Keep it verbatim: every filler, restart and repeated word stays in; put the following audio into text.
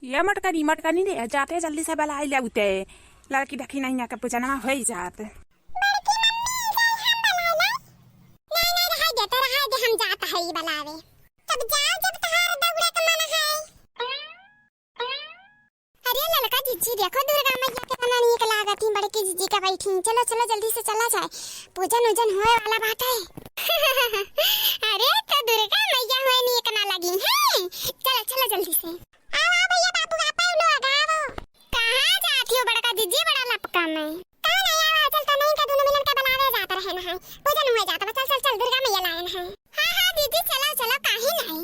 ये मटकनी, मटकनी रे, जाते जल्दी से बलाई ले उते। लड़की देखी नहीं आके पूजनवा होई जात। बड़की मम्मी, जाई हम बलाई लाई? नहीं, नहीं, रहाई दे, तो रहाई दे, हम जात है बलावे। तब जाओ, जब तहार दौड़े के मन है। अरे ललका जिज्जी, देखो दुर्गा मैया केतना नीक लागत ही, बड़की जिज्जी का बैठी। चलो, चलो, जल्दी से चला जाए, पूजन उजन होए वाला बाटे। अरे तो दुर्गा मैया होए नीक ना लगी हैं? चलो, चलो जल्दी से। आओ, आओ भैया, बाबू, आप आओ लोग, आओ। कहाँ जाती हो बड़का जिज्जी, बड़ा लपका में? कहाँ नहीं आवा, चल तो नहीं का दोनों मिलन के बलावे जात रहे न है, पूजन हुए जात बा, चल, चल, चल, दुर्गा मैया लायन है। हाँ, हाँ जिज्जी, चलो, चलो, काहे नहीं।